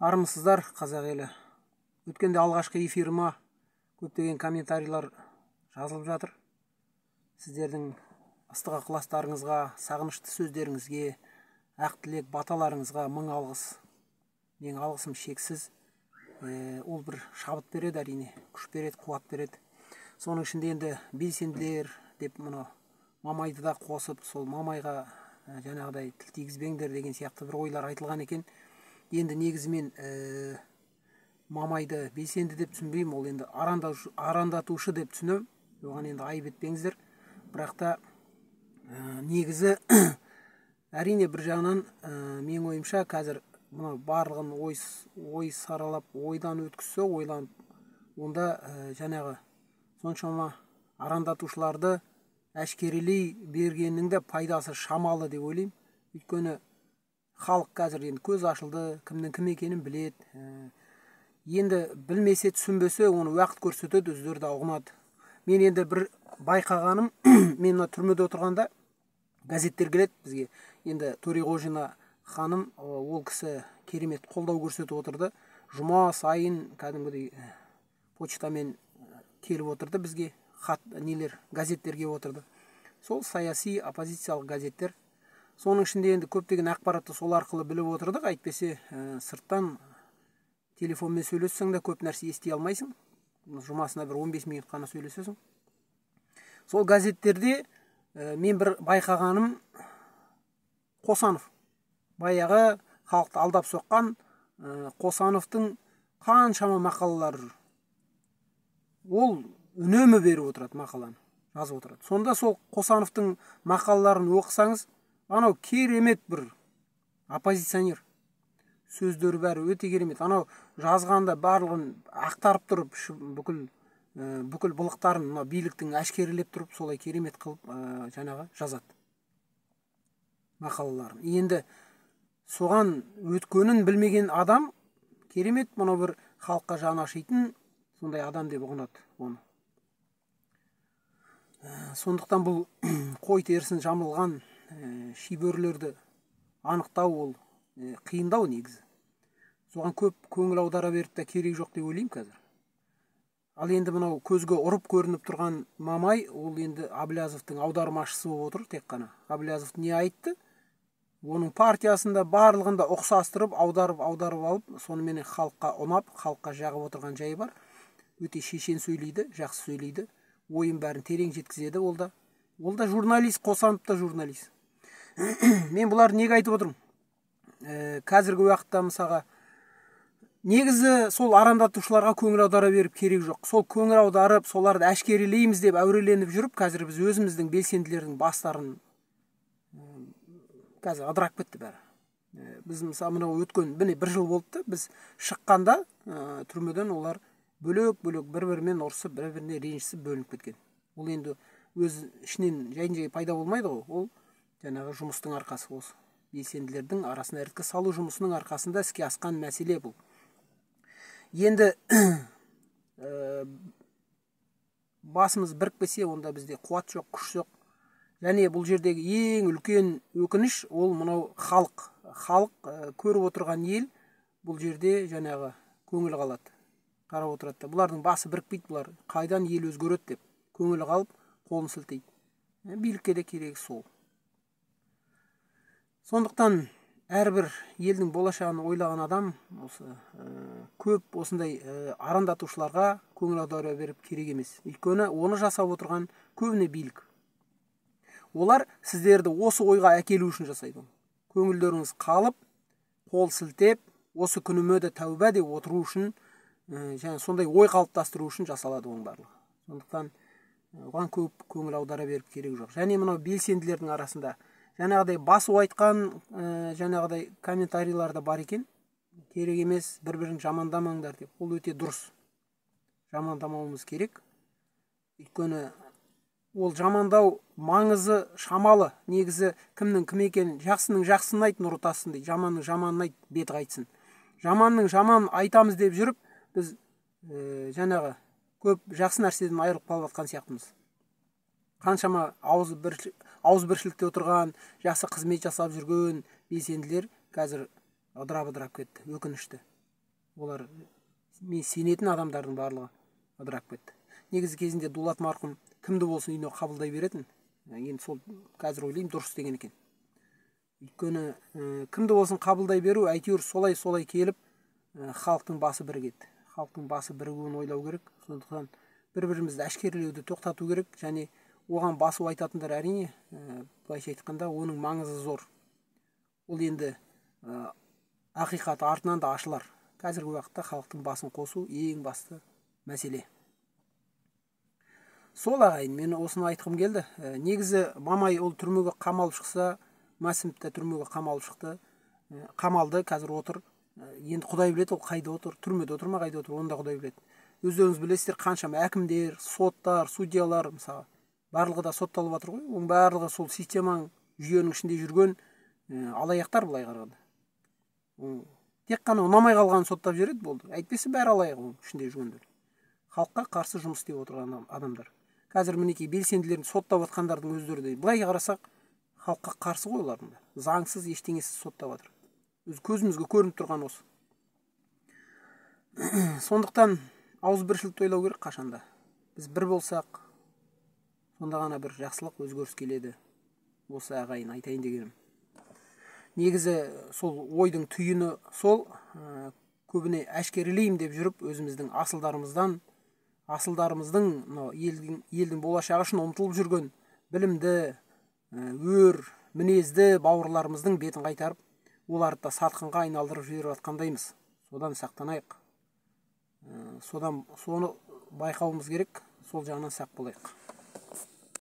Армысыздар, қазақ елі! Өткенде алғашқы эфиріма көптеген комментарийлер жазылып жатыр. Сіздердің ыстық ықыластарыңызға, сағынышты сөздеріңізге, ақ тілек баталарыңызға мың алғыс. Менің алғысым шексіз. Ол бір шабыт береді, әрине, күш береді, қуат береді. Соның ішінде енді белсенділер деп мынау Мамайды да қосып, сол Мамайға жаңағыдай тіл тигізбеңдер деген сияқты бір ойлар айтылған екен. Енді негізі мен Мамайды белсенді деп түсінбеймін, ол енді арандатушы деп түсінемін. Оған енді айып етпеңіздер. Бірақ та негізі, әрине, бір жағынан, менің ойымша, қазір мынау барлығын ой саралап, ойдан өткізсе, ойланып, онда жаңағы соншама арандатушыларды әшкерелей бергеннің де пайдасы шамалы деп ойлаймын. Өйткені халық қазір енді көз ашылды, кімнің кім екенін біледі. Енді білмесе, түсінбесе, оны уақыт көрсетеді, өздері де ұғынады. Мен енді бір байқағаным, мен мына түрмеде отырғанда газеттер келеді бізге. Енді Төреғожина ханым, ол кісі керемет қолдау көрсетіп отырды. Жұма сайын кәдімгідей почтамен келіп отырды бізге хат, нелер, газеттер келіп отырды. Сол саяси оппозициялық газеттер. Соның ішінде енді көптеген ақпаратты сол арқылы біліп отырдық. Әйтпесе сырттан телефонмен сөйлессең де, көп нәрсе ести алмайсың. Жұмасына бір 15 минут қана сөйлесесің. Сол газеттерде мен бір байқағаным, Қосанов, баяғы халықты алдап соққан Қосановтың қаншама мақалалары жүр. Ол үнемі беріп отырады, мақаланы жазып отырады. Сонда сол Қосановтың мақалаларын оқысаңыз, анау керемет бір оппозиционер, сөздері бәрі өте керемет. Анау жазғанда барлығын ақтарып тұрып, бүкіл былықтарын мына биліктің әшкерелеп тұрып, солай керемет қылып жаңағы жазады мақалаларын. Енді соған өткенін білмеген адам керемет, мынау бір халыққа жаны ашитын сондай адам деп ұғынады оны. Сондықтан бұл қой терісін жамылған шибөрілерді анықтау ол қиындау негізі. Соған көп көңіл аудара беріп та керек жоқ деп ойлаймын қазір. Ал енді мынау көзге ұрып көрініп тұрған Мамай, ол енді Әблязовтың аудармашысы болып отыр тек қана. Әблязов не айтты, оның партиясында барлығында ұқсастырып, аударып аударып алып, соныменен халыққа ұнап, халыққа жағып отырған жайы бар. Өте шешен сөйлейді, жақсы сөйлейді, ойын бәрін терең жеткізеді. Ол да журналист, Қосанов та журналист. Мен бұларды неге айтып отырмын? Қазіргі уақытта, мысалға, негізі сол арандатушыларға көңіл аудара беріп керек жоқ. Сол көңіл аударып, соларды әшкерелейміз деп әуреленіп жүріп, қазір біз өзіміздің белсенділердің бастарын, қазір ыдырап кетті бәрі. Біз, мысалы, мынау өткен, міне, бір жыл болыпты біз шыққанда түрмеден, олар бөлек бөлек бір бірімен ұрысып, бір біріне ренжісіп, бөлініп кеткен. Ол енді өз ішінен жайын жай пайда болмайды ғой. Ол жаңағы жұмыстың арқасы, осы белсенділердің арасына іріткі салу жұмысының арқасында іске асқан мәселе бұл. Енді басымыз бірікпесе, онда бізде қуат жоқ, күш жоқ. Және бұл жердегі ең үлкен өкініш ол мынау халық, көріп отырған ел бұл жерде жаңағы көңіл қалады, қарап отырады да, бұлардың басы бірікпейді, бұлар қайдан ел өзгереді деп көңілі қалып, қолын сілтейді. Билікке де керегі сол. Сондықтан әрбір елдің болашағын ойлаған адам осы көп осындай арандатушыларға көңіл аудара беріп керек емес. Өйткені оны жасап отырған көбіне билік. Олар сіздерді осы ойға әкелу үшін жасайды. Көңілдеріңіз қалып, қол сілтеп, осы күніме де тәуба деп отыру үшін, және сондай ой қалыптастыру үшін жасалады оның барлығы. Сондықтан оған көп көңіл аудара беріп керек жоқ. Және мынау белсенділердің арасында жаңағыдай басу айтқан жаңағыдай комментарийлар да бар екен, керек емес, бір бірін жамандамаңдар деп. Ол өте дұрыс, жамандамауымыз керек. Өйткені ол жамандау маңызы шамалы негізі. Кімнің кім екенін, жақсының жақсысын айт, нұры тассын дейді, жаманның жаманын айт, беті қайтсын. Жаманның жаман айтамыз деп жүріп, біз жаңағы көп жақсы нәрседен айырылып қалып жатқан сияқтымыз. Қаншама ауызбіршілікте отырған, жақсы қызмет жасап жүрген белсенділер қазір ыдырап ыдырап кетті, өкінішті. Олар мен сенетін адамдардың барлығы ыдырап кетті. Негізі кезінде Дулат марқұм кімді болсын үйіне қабылдай беретін. Енді сол қазір ойлаймын, дұрыс деген екен. Өйткені кімді болсын қабылдай беру, әйтеуір солай-солай келіп, халықтың басы бірігеді. Халықтың басы бірігуін ойлау керек. Сондықтан бір-бірімізді әшкерелеуді тоқтату керек. Және оған басу айтатындар әрине, былайша айтқанда, оның маңызы зор. Ол енді ақиқаты артынан да ашылар. Қазіргі уақытта халықтың басын қосу ең басты мәселе. Сол ағайын, мен осыны айтқым келді. Негізі Мамай ол түрмеге қамалып шықса, Мәсімов те түрмеге қамалып шықты. Қамалды, қазір отыр. Енді Құдай біледі, ол қайда отыр, түрмеде отыр ма, қайда отыр, оны да Құдай біледі. Өздеріңіз білесіздер, қаншама әкімдер, соттар, судьялар, мысалы, барлығы да сотталып жатыр ғой. Оның барлығы сол системаның, жүйенің ішінде жүрген алаяқтар былай қарағанда. Тек қана ұнамай қалғанын соттап жібереді, болды. Әйтпесе бәрі алаяқ оның ішінде жүргендер. Халыққа қарсы жұмыс істеп отырған адамдар. Қазір мінекей белсенділерін соттап жатқандардың өздері де былай қарасақ, халыққа қарсы ғой олардың да. Заңсыз, ештеңесіз соттап жатыр. Өз көзімізге көрініп тұрған осы. Сондықтан ауызбіршілікті ойлау керек қашанда. Біз бір болсақ, сонда ғана бір жақсылық, өзгеріс келеді. Осы ағайын айтайын дегенім. Негізі сол ойдың түйіні сол, көбіне әшкерелеймін деп жүріп, өзіміздің асылдарымыздың мынау елдің болашағы үшін ұмтылып жүрген білімді, өр, мінезді бауырларымыздың бетін қайтарып, оларды да сатқынға айналдырып жіберіп жатқандаймыз. Содан сақтанайық. Содан соны байқауымыз керек, сол жағынан сақ болайық.